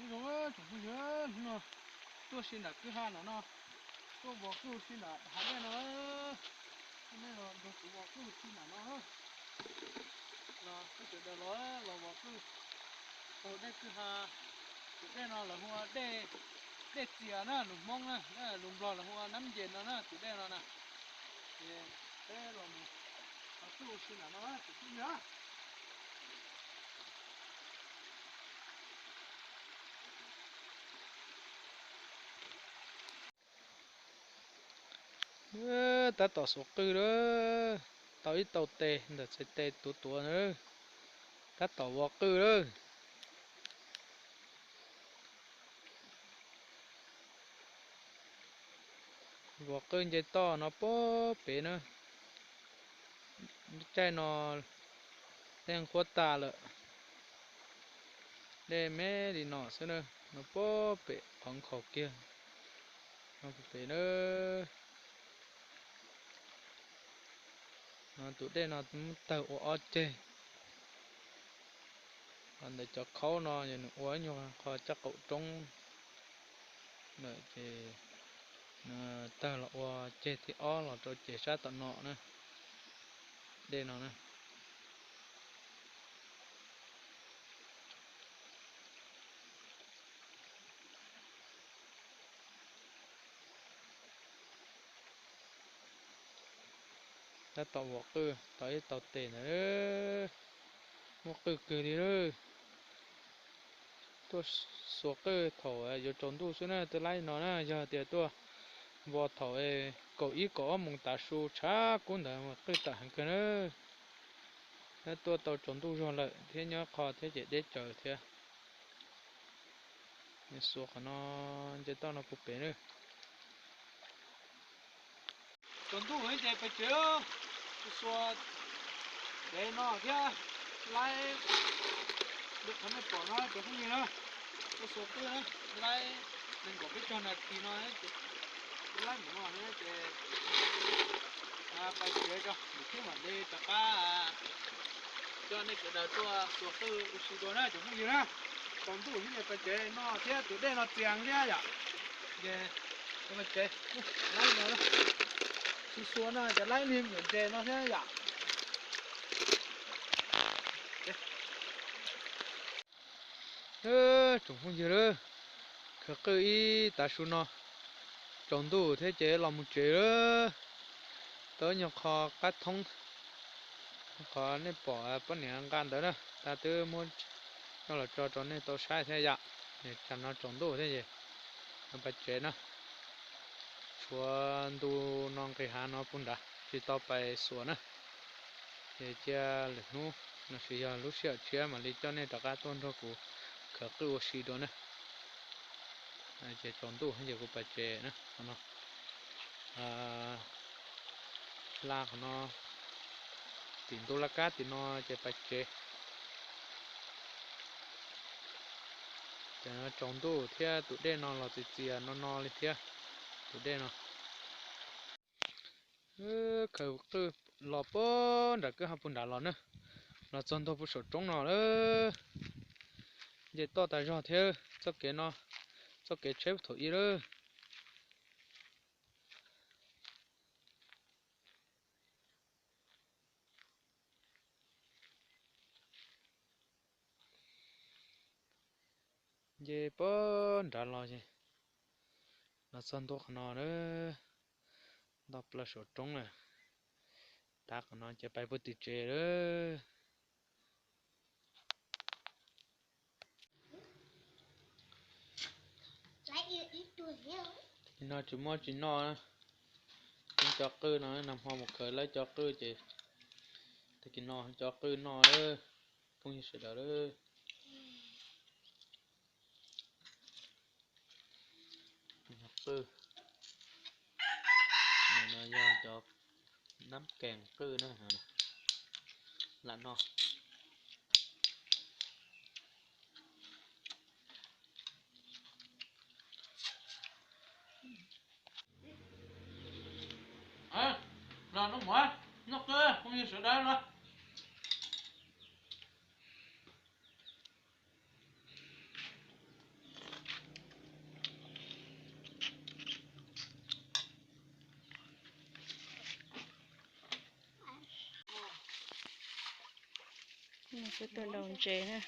Nyob zoo tsoom phooj ywg, hnub no tuaj si nram kwj ha nram no, tuaj vos qwj si nram hav dej no. Nej los nrog kuv vos qwj si nram no, los peb sawv daws los, los vos qwj taug dej kwj ha. Tus dej no lawv hu ua dej, dej txias na, lus Hmoob na, lus Nplog lawv hu ua nab nces no na, tus dej no na. Ces peb los mus vos qwj ua si nram no tsoom phooj ywg. Tab tom xuas qwj lawm, tau ib tau tes ntawm txhais tes tuav tuav na, tab tom vos qwj lawm. Vos qwj nce toj no puag pem na, caij no dej nqhuab tas lawm, dej me li no xwb na, no puag pem qhov nkhaus kiag no puag pem na. No tus dej no muab tawg ua ob ceg. Ntawm cov khaub no yog nws ua ib nyuag qho caj qaum roob lawm ces nws tawg los ua ceg thib ob los rau ces sab tom no na, dej no na. Tab tom vos qwj tau ib tau tes ntawd, muaj qwj kawg li lawm. Tuaj xuas qwj thaum yuav tsaus ntuj xwb na, twb laib no na, yog tias tuaj vos thaum kaum ib kaum ob moos tav su tshav kub ntawd mas qwj tawm heev kawg na. Nyob tuaj tau tsaus ntuj zog lawm thiab nyob qho thiab ces deb tsawv thiab. Xuas qhov no, nce toj no puag pem na. Tsaus ntuj ces pais tsev, xuas dev no thiab laib li qhov nej pom no cov phooj ywg na, tuaj xuas qwj na, laib nees nkaum peb caug nas this no ces laib mus no ces pais tsev tso, mus thiab mam li rov qab coj nej sawv daws tuaj xuas qwj ua si dua na cov phooj ywg na. Tsaus ntuj thiab ces pais tsev no thiab tus dej no txias thiab yom. Ces pais tsev, laib no, xuas xuas no ces laib niag nyuam ntses no thiab yom. Tsoom phooj ywg, khaws qwj ib tav su no, tsaus ntuj thiab ces los mus tsev lawm. Tau ib nyuag qho qab thoob, qhov nej pom poj niam nqa ntawd na, tas twb muab coj los tso rau nej tau saib thiab yom. Tsam no tsaus ntuj thiab ces pais tsev na. Tshuav ntu no nqis hav no puag nrad tsis tau pais xuas na. Ces cia lwm hnub los sis yog lub sij hawm tshiab mam li coj nej rov qab tuaj nrog kuv khaws qwj ua si dua na. Ces tsaus ntuj ces kuv pais tsev na. Qhov no, hla qhov no, tim ntu laj kab tim no ces pais tsev. Ces tsaus ntuj thiab tus dej no los txias txias no no li thiab, tus dej no. Khaws qwj los puag nram kwj ha puag nrad los na, los txog ntua puag saum roob no lawm. Nce toj tas zog thiab txoj kev no, txoj kev tsheb thaum ub lawm. Nce puag nrad los ces los txog ntua qhov no lawm, nto plaws saum roob lawm. Tav qhov no ces pais puag tim tsev lawm. Tag kis no tsis muaj tsis noj, cov qwj no nag hmo mus khaws lawv cov qwj ces tag kis no cov qwj noj lawm, phooj ywg sawv daws lawm. Qwj no yog cov nab kees qwj na, lam no. Los noj mov, noj qwj, phooj ywg sawv daws los. Peb tuaj daus ntses na.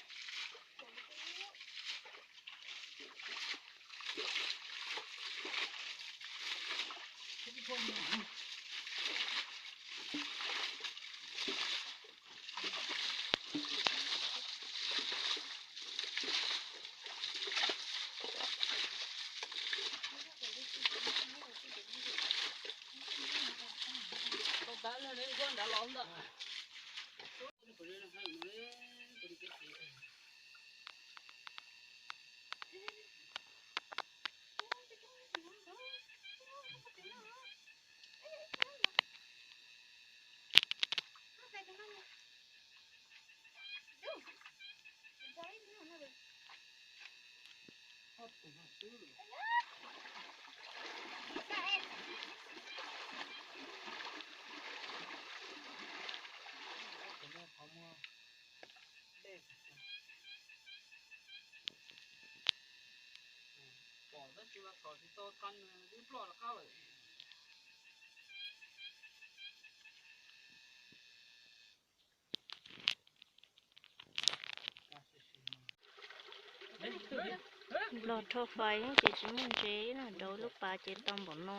Pom tab sis mas tom tsis tau tag nws twb ploj rov qab lawm. Nplog rho fais ces tsis muaj ntses na, rau lub pas ces tau npaum no.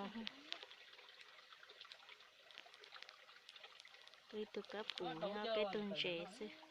Ib tug kab pum nyob peb tug ntses xwb.